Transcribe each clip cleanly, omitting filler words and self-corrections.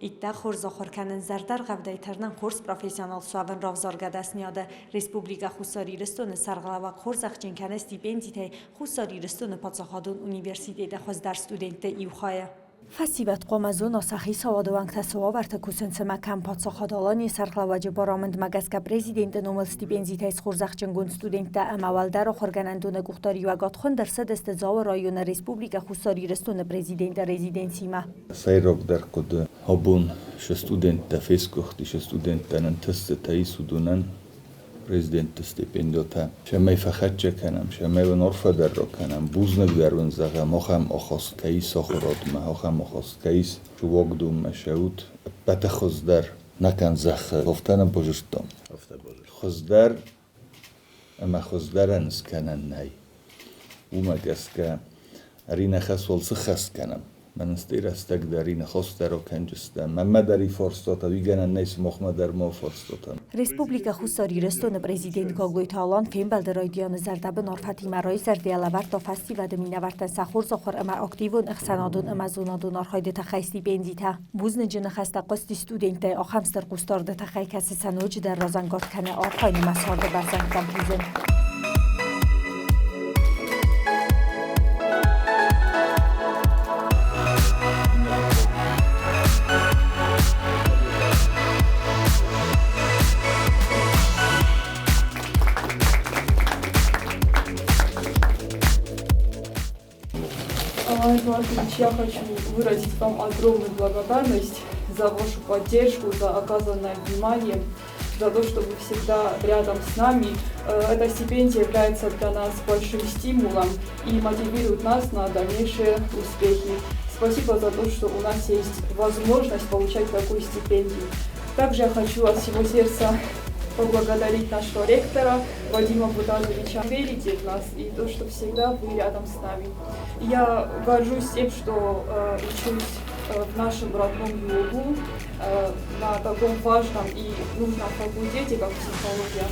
Иттӕг хорз ахуыр кӕнын, зӕрдӕргъӕвдӕй тырнын хорз профессионал суӕвын равзаргӕ дӕсныйады. Республикӕ Хуссар Ирыстоны сӕргълӕууӕг хорзӕхджын кӕны стипендитӕй Хуссар Ирыстоны паддзахадон университеты хуыздӕр студентты иу хайы. Фӕсивӕд хъуамӕ зона, сӕ хицауады уӕнгтӕ цы уавӕрты кусынц ӕмӕ кӕм паддзахад Аланийы сӕргълӕууӕджы барамындмӕ гӕсгӕ президенты номыл стипендитӕй схорзӕхджынгонд студенттӕ ӕмӕ уӕлдӕр ахуыргӕнӕндоны къухдариуӕгад хуынд ӕрцыдысты Дзауы районы Республикӕ Хуссар Ирыстоны президенты резиденцимӕ. Сӕйрагдӕр хъуыды абон сӕ студенттӕ фесгуыхтис, студенттӕн ӕнтыстытӕ ис, уыдонӕн президентты стипендиатӕ. Цӕмӕй фӕхӕццӕ кӕнӕм, цӕмӕй уын арфӕ дӕр ракӕнӕм, бузныг дӕр уын зӕгъӕм, ахӕм ахаст кӕй ис ахуырадмӕ, ахӕм ахаст кӕй ис уагдонмӕ сӕ ут ӕппӕты хуыздӕр нӕ зӕххы. Афтӕ нӕ базыдтам. Хуыздӕр ӕмӕ хуыздӕрӕн скӕнӕн нӕй. Уымӕ гӕсгӕ ӕри нӕ хӕс уал цы хӕс кӕнӕм? Мӕнӕн стӕй рӕстӕг дӕр и ныхас дӕр акӕнджыстӕм. Мӕнмӕ дӕр и фарстатӕ, уый гӕнӕн нӕй сымахмӕ дӕр ма фарстатӕ. Республикӕ Хуссар Ирыстоны президент Гаглойты Алан фембӕлды райдианы зӕрдӕбын арфӕтимӕ райзӕрдийӕ лӕвӕрдта фӕсивӕды минӕвӕрттӕн сӕ хорз ахуыр ӕмӕ активон ӕхсӕнадон ӕмӕ зонадон архайды тыххӕй стипендитӕ. Бузныджы ныхӕстӕ хъуысти студенттӕй ахӕм стыр хъусдарды тыххӕй, кӕцы сӕ ноджыдӕр разӕнгард кӕны архайынмӕ царды бӕрзӕндтӕм хизын. Алан Эдуардович, я хочу выразить вам огромную благодарность за вашу поддержку, за оказанное внимание, за то, что вы всегда рядом с нами. Эта стипендия является для нас большим стимулом и мотивирует нас на дальнейшие успехи. Спасибо за то, что у нас есть возможность получать такую стипендию. Также я хочу от всего сердца поблагодарить нашего ректора Вадима Будазовича. Верите в нас и то, что всегда вы рядом с нами. Я горжусь тем, что учусь в нашем родном ЮГУ на таком важном и нужном факультете, как психология.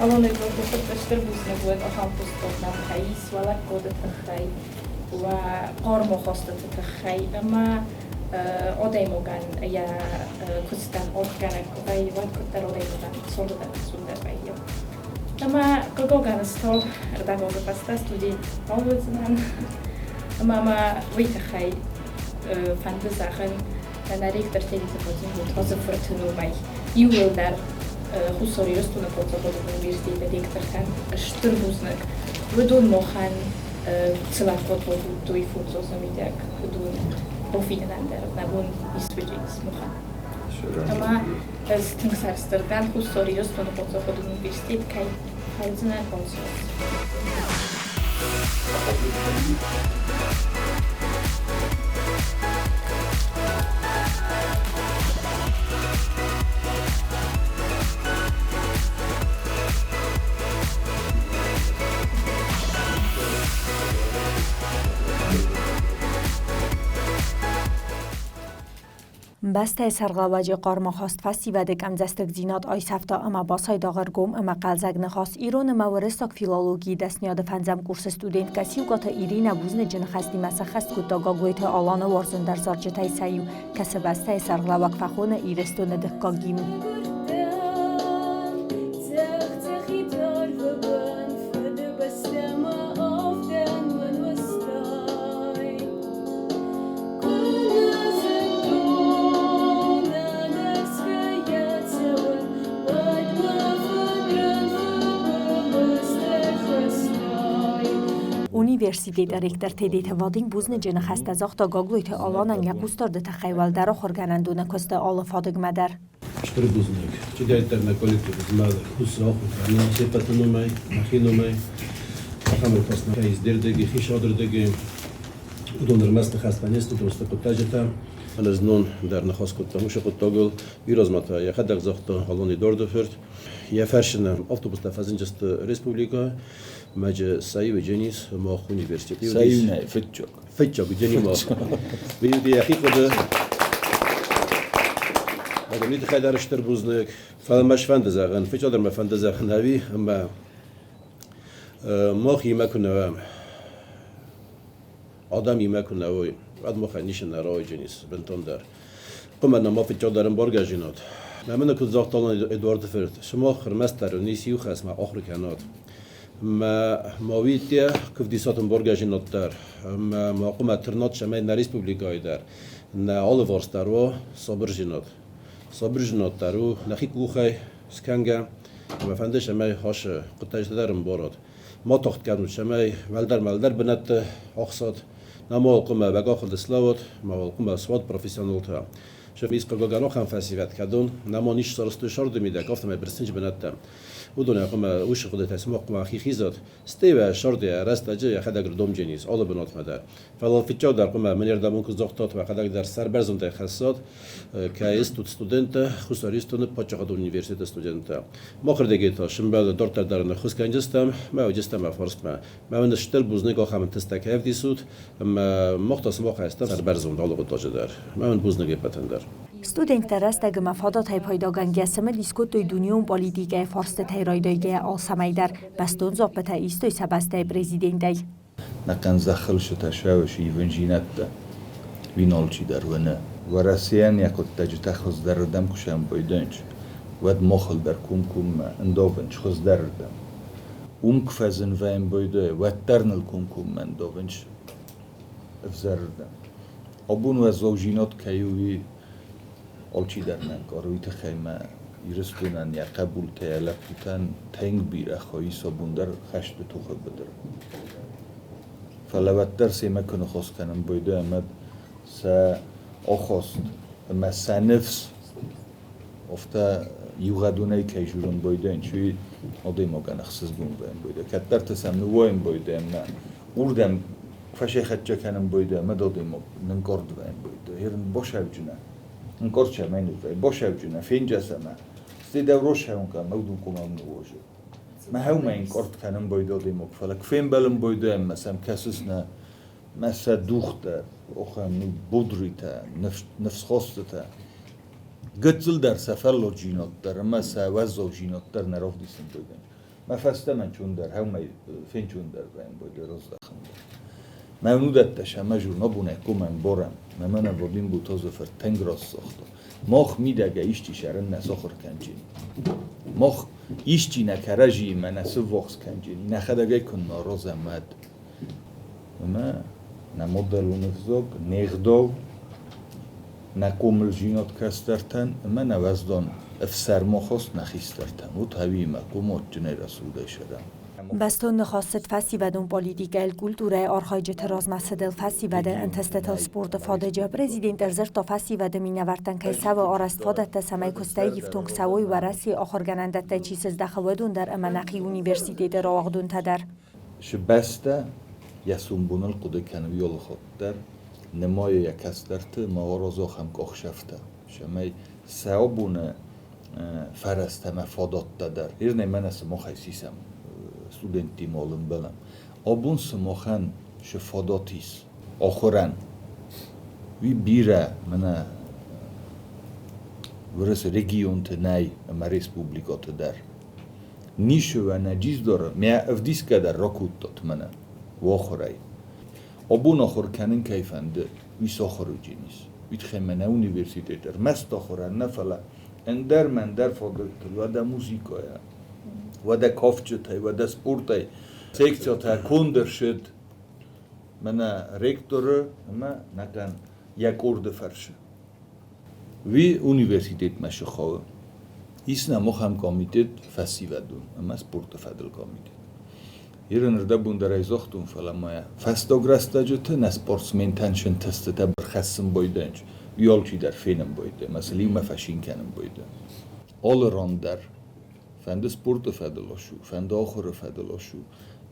Алан Эдуарды стыр бузныг уӕд ахӕм хъусдард нӕм кӕй ис, уӕ лӕггады тыххӕй, уӕ хъарм ахастыты тыххӕй ӕмӕ адӕймагӕн йӕ куыстӕн аргъгӕнӕг куы вӕййы, уӕд куыддӕр адӕймагӕн царды дӕр ӕнцондӕр вӕййы. Ӕмӕ хъыгагӕн ӕз та ӕрдӕгазы фӕстӕ студент нал уыдзынӕн ӕмӕ мӕ уый тыххӕй фӕнды зӕгъын, нӕ ректор Тедеты Вадим Муртазы фырты номӕй иууылдӕр Хуссар Ирыстоны паддзахадон университеты ректортӕн стыр бузныг. Уыдон махӕн цы лӕггад бакодтой фондз азы мидӕг, уыдон бафидынӕн дӕр нӕ бон исуыдис махӕн. Ӕмӕ ӕз тынг сӕрыстыр дӕн, Хуссар Ирыстоны паддзахадон университет кӕй фӕуыдзынӕн ацы аз. Бӕстӕйы сӕргълӕууӕджы хъармахаст фӕсивӕды къӕмдзӕстыгдзинад айсӕфта ӕмӕ бацайдагъ ӕргом ӕмӕ хъӕлдзӕг ныхас ирон ӕмӕ уырыссаг филологийы дӕсныйады фӕндзӕм курсы студенткӕ Сиукъаты Иринӕ бузныджы ныхӕстимӕ сӕххӕст кодта Гаглойты Аланы уарзондӕр зарджытӕй сӕ иу, кӕцы бӕстӕйы сӕргълӕууӕг фӕхоны Ирыстоны дыккаг гимн. Университеты ректор Тедеты Вадим бузныджы ныхӕстӕ загъта Гаглойты Аланӕн йӕ хъусдарды тыххӕй уӕлдӕр ахуыргӕнӕндоны куысты алы фадыгмӕ дӕр. Стыр бузныг. Чидӕриддӕр нӕ коллективы змӕлы кусы ахуыргӕнӕг се ппӕты номӕй, мӕхи номӕй. Ахӕм ӕрхӕцнӕ издердеги, хисадырдеги. Уыдон ӕрмӕст ныхӕстӕ не сты, уыдон сты хъуыддаджытӕ. Фӕлӕ знон дӕр ныхас кодтам уыцы хъуыддагыл. Уый та йӕхӕдӕг загъта Алони Дорды фырт. Йӕ фӕрсыны автобустӕ фӕзындысты республикӕ, мӕджы сӕ уыдженис мах университеты. Сӕ иу нӕй, фыццаг. Фыццаг уыджени мах. Уый йӕхи хъуыды. Адӕмы тыххӕй дӕр стыр бузныг. Фӕлӕ мӕ сфӕнды зӕгъын, фыццагдӕр мӕ фӕнды зӕгъын ӕви, ӕмӕ мах имӕ куы нӕ уӕм, адӕм имӕ куы нӕ уой, уӕд махӕн ницы нӕ рауайдзӕнис бынтондӕр. Хъуымӕ нӕма фыццагдӕр ӕмбаргӕдзинад. Мӕ мын куыд загъта Эдуарды фырт, сымах ӕрмӕстдӕр ницы иу хӕс ма ахуыр кӕнат. Мӕ ма уый куывдисат ӕмбаргӕдзинад дӕр, ӕмӕ ма хъуымӕ тырнат, цӕмӕй нӕ республикӕйы дӕр, нӕ алыварс дӕр уа сабырдзинад. Сабырдзинад дӕр у нӕхи къухӕй скӕнгӕ, ӕмӕ фӕнды, цӕмӕй ацы хъуыддаджы дӕр ӕмбарат. Ма тагъд кӕнут, цӕмӕй уӕлдӕр-мӕлдӕр бынӕтты ахсат, нӕма хъуамӕ вӕгахуыды слӕууат, ма хъуамӕ суат профессионалтӕ. Ис хъыгагӕн ахӕм фӕсивӕд, кӕдон нӕма низ сарӕзтой сӕрды мидӕг, афтӕмӕй бырсынджы бынӕттӕ. Уыдонӕй хъуамӕ уыцы хъуыдытӕ сымах хъуамӕ хи хизат, стӕй уӕ сӕрды рӕстӕджы йӕхӕдӕг рдомджын ис алы бынатмӕ дӕр. Фӕлӕ фыццагдӕр хъуамӕ мӕнӕрдӕм куы загътат, уӕхӕдӕг дӕр сӕрбӕрзондӕй хӕссат, кӕй стут студенттӕ, Хуссар Ирыстоны паддзахадон университеты студенттӕ. Махырдыгӕй та сымбӕлы дарддӕр дӕр ӕххуыс кӕнджыстӕм, мӕ уыдыстӕм мӕ фарстмӕ. Мӕ уын стыр бузныг ахӕм ӕнтыстытӕ кӕй ӕвдисут, ӕмӕ мах та сымах ӕстӕм сӕрбӕрзонд алы хъуыддаджы дӕр. Мӕ уын бузныг ӕппӕтӕн дӕр. Студенттӕ рӕстӕгмӕ фадатӕй пайдагӕнгӕ цымыдис кодтой дунеон политикӕйы фарстытӕй райдайгӕйӕ алцӕмӕй дӕр. Бӕстон дзуаппытӕ истой сӕ бӕстӕйы президентӕй. Нӕхъӕн зӕххыл сытӕсӕуыс ивындзинӕдтӕ, уый алчидӕр уыны. Уӕрӕсейӕн йӕ хъуыддӕджытӕ хуыздӕрырдӕм куы сӕмбӕлдӕнч, уӕд махыл дӕр комкоммӕ ӕндавынч хуыздӕрырдӕм. Уым куы фӕзын вӕййы, уӕддӕр ныл комкоммӕ ӕндавынч ӕвзӕрырдӕм. Абон уӕззаудзинад кӕй у, уый алчидӕр нӕ ӕнкъары, уый тыххӕй мӕ Ирыстонӕн йӕ хъӕбултӕ, йӕ лӕппутӕн тынг бирӕ хай ис абон дӕр хӕсты тохы быдыры. Фӕлӕ уӕддӕр семӕ куы ныхас кӕнын байдайы ӕмӕ сӕ ахаст ӕмӕ сӕ ныфс афтӕ иугъӕдонӕй кӕй журын байдайынц, уый адӕймагӕн ӕхсызгон вӕййын байдайы. Кӕддӕрты сӕм ныууайын байдайы ӕмӕ уырдӕм фӕсӕхӕццӕ кӕнын байдайы ӕмӕ адӕймаг нынкъард вӕййын байдайы. Ерын басӕвджынӕ, нкъард сӕмӕй ныввӕййы, басӕвджынӕ, фенджасӕмӕ, стӕй дӕу росӕвын мӕудун къумау ныууозы. Мӕ хӕумӕ ӕнкъард кӕнын байдайы адӕймаг, фӕлӕ куы фембӕлын байдайы ӕмӕ сӕм кӕсыс нӕ мӕ сӕ духтӕ, охӕн бодритӕ, ныфсхастытӕ. Гыццыл дӕр сӕ фӕлладзинад дӕр ӕмӕ сӕ уӕззаудзинад дӕр нӕ равдисын байдайынц. Мӕ фӕстӕмӕ чундӕр, хӕумӕ фенчундӕр вӕййын байдайы раздӕхын дӕр. Мӕ уыдӕттӕ сӕ журнабонӕй комӕн барӕм, мӕ мӕнӕ Вадим Бутазы фырт тынг раст загъта. Мах мидӕгӕй исчи сӕрын нӕ сахуыр кӕнджын. Мах исчи нӕ кӕрӕдзиимӕ нӕ сыввахс кӕнджын, нӕхӕдӕг ӕй куыннӕ аразӕм, уӕд. Ӕмӕ нӕ мадӕлон ӕвзаг, не гъдау, нӕ хъомылдзинад кӕстӕртӕн ӕмӕ нӕ уӕздан ӕфсӕрмахаст нӕ хистӕртӕн. Уыд хӕуимӕ комадджынӕй рӕсугъдӕй сӕрӕн. Бӕстон ныхас цыд фӕсивӕдон политикӕйыл, культурӕйы архайджыты размӕцыдыл, фӕсивӕды ӕнтыстытыл спорты фадыджы. Президент ӕрдзырдта фӕсивӕды минӕвӕрттӕн кӕй цӕуы арӕзт фадӕттӕ, цӕмӕй куыстӕй ифтонг цӕуой Уӕрӕсейы ахуыргӕнӕндӕттӕй чи сыздӕхы, уыдон дӕр ӕмӕ нӕхи университеты рауагъдонтӕ дӕр. Шы бӕстӕ йӕ сомбоныл хъуыды кӕны уый дӕр, нымайы йӕ кӕстӕрты ӕмӕ аразы ахӕм къахсӕфтӕ, цӕмӕй сӕ абоны фӕрӕзтӕ ӕмӕ фадӕттӕ дӕр. Ирнӕй мӕнӕ сымахӕй сисӕм студенттимӕ ӕмбӕлӕм. Абон сымахӕн шы фадат ис ахуырӕн, уый бирӕ мӕнӕ Уырысы регионты нӕй ӕмӕ республикӕты дӕр. Ницы нӕ джиздоры, мӕ ӕвдисгӕ дӕр ракодтат мӕнӕ уӕ ахуырӕй. Абон ахуыр кӕнын кӕй фӕнды, уый сахуыр уыдзӕнис. Уый тыххӕй мӕнӕ университет ӕрмӕст ахуырӕн нӕ, фӕлӕ ӕндӕр мӕ ӕндӕр фадӕттыл, уӕдӕ музыкӕйӕ, уӕдӕ кафджытӕй, уӕдӕ спортӕй. Секциятӕ конд ӕрцыд мӕнӕ ректоры ӕмӕ нӕхъӕн йӕ къорды фӕрцы. Уый университетмӕ сыхауы. Ис нӕм ахӕм комитет фӕсивӕдон ӕмӕ спорты фӕдыл комитет. Ирын ӕрдӕбон дӕр ӕй загътон, фӕлӕ ма фӕстаг рӕстӕджыты нӕ спортсментӕн сынтыстытӕ ӕрхӕссын байдайынц. Уый алчидӕр фенын байдайы, ӕмӕ сыл иумӕ фӕцин кӕнын байдайы. Алы ран дӕр, фӕнды спорты фӕдыл ацу, фӕнды ахуыры фӕдыл ацу,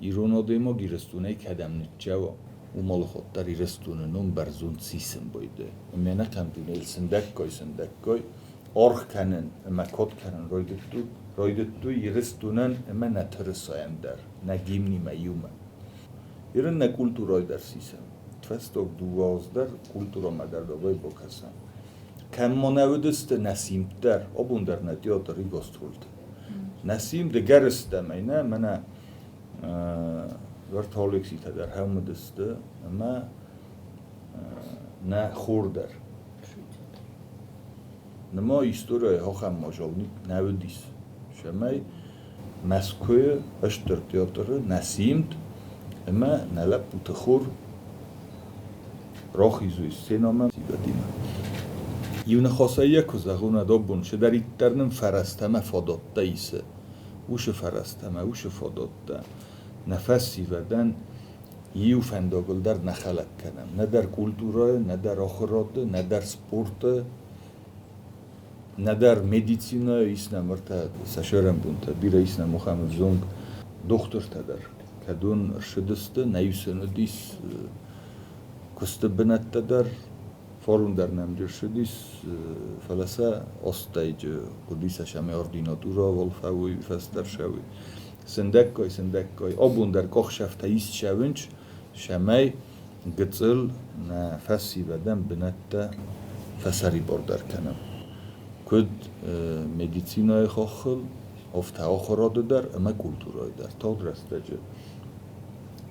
ирон адӕймаг Ирыстонӕй кӕдӕм ныццӕуа, уым алыхатт дӕр Ирыстоны ном бӕрзонд сисын байдайы. Ӕмӕ ӕнӕхъӕн дунейыл сындӕггай-сындӕггай аргъ кӕнын ӕмӕ кад кӕнын райдыдтой Ирыстонӕн ӕмӕ нӕ тырысайӕн дӕр, нӕ гимнимӕ иумӕ. Ирын нӕ культурӕйы дӕр сисӕм. Фӕстаг 2 аз дӕр культурӕмӕ дӕр рагӕй бакӕсӕм. Кӕм ма нӕ уыдысты нӕ симд дӕр, абон дӕр нӕ театры гастрольты. Нӕ симды гӕрзтӕ мӕнӕ мӕнӕ уӕртӕ Алекситӕ дӕр хӕм уыдысты ӕмӕ нӕ хор дӕр. Нырма историйы ахӕм мадзал нӕ уыдис, цӕмӕй Мӕскуыйы Стыр театры нӕ симд ӕмӕ нӕ лӕппуты хор рахизой сценӕмӕ сивӕдимӕ. Иу ныхасӕй йӕ куы зӕгъон, ӕдобон цыдӕриддӕр нын фӕрӕзтӕ ӕмӕ фадӕттӕ исы, уыцы фӕрӕзтӕ ӕмӕ уыцы фадӕттӕ нӕ фӕсивӕдӕн иу фӕндагыл дӕр нӕ хӕлӕг кӕнӕм. Нӕдӕр культурӕйы, нӕдӕр ахуырады, нӕдӕр спорты, нӕдӕр медицинӕйы ис нӕм ӕртӕ сӕ сӕрӕнбонтӕ, бирӕ ис нӕм ахӕм ӕвзонг дохтыртӕ дӕр. Кӕдон ӕрцыдысты, нӕ иу сын уыдис куысты бынӕттӕ дӕр, форум дӕр нӕм ӕрцыдис, фӕлӕ сӕ остӕйджы хъуыди сӕ сӕмӕ ординатурӕ фӕуой, фӕстӕр сӕуой. Сындӕггай, сындӕггай абон дӕр къахсӕфтӕ исчӕвынч, цӕмӕй гыццыл нӕ фӕсивӕдӕн бынӕттӕ фӕсӕрибардӕр кӕнӕм. Куыд медицинӕйы хаххыл, афтӕ ахуырады дӕр ӕмӕ культурӕйы дӕр. Тагъд рӕстӕджы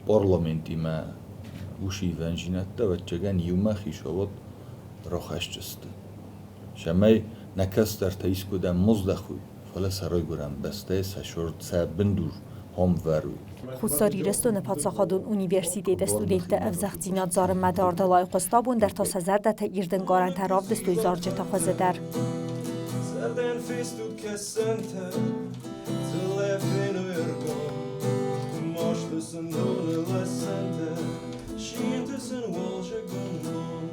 парламентимӕ уыцы ивӕндзинӕдтӕ, ӕвӕццӕгӕн, иумӕ хицауад рахӕсдзысты, цӕмӕй нӕ кӕстӕртӕ искуыдӕм ма здӕхой, фӕлӕ сӕ райгуырӕн бӕстӕйы сӕ сӕ бындур хомвӕруй. Хуссар Ирыстоны паддзахадон университеты студенттӕ ӕвзӕгъддзинад зарынмӕ дардыл айхъуыст, абон дӕр та сӕ зӕрдӕтӕ ирдӕнгарӕнтӕ равдыстой зарджыты хуызы дӕр. Зӕрдӕн фестут кӕсӕнтӕ, дзыллӕ феной ӕргом, Масты сын доны лӕсӕнтӕ, ситы сын уалзӕгон бон.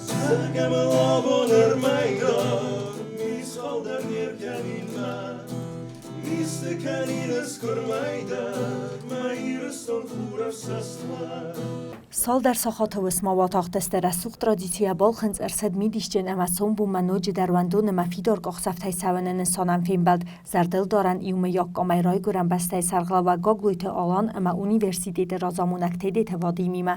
Зӕгъӕм ыл абон ӕрмӕйдӕр, мисхал дӕр не ркӕнин мӕт. Исты кӕнин ӕз куырмӕй дӕр, мӕ Ирыстон хурӕфсӕст уӕд. Цалдӕр сахаты уысмӕ уатагъдысты рӕсугъд традицийӕ балхынцъ ӕрцыд мидисджын ӕмӕ сомбонмӕ ноджыдӕр уӕндон ӕмӕ фидар къахдзӕфтӕй цӕуыны нысанӕн фембӕлд зӕрдылдарӕн иумӕйаг къамӕй райгуырӕн бӕстӕйы сӕргълӕууӕг Гаглойты Алан ӕмӕ университеты разамонӕг Тедеты Вадимимӕ.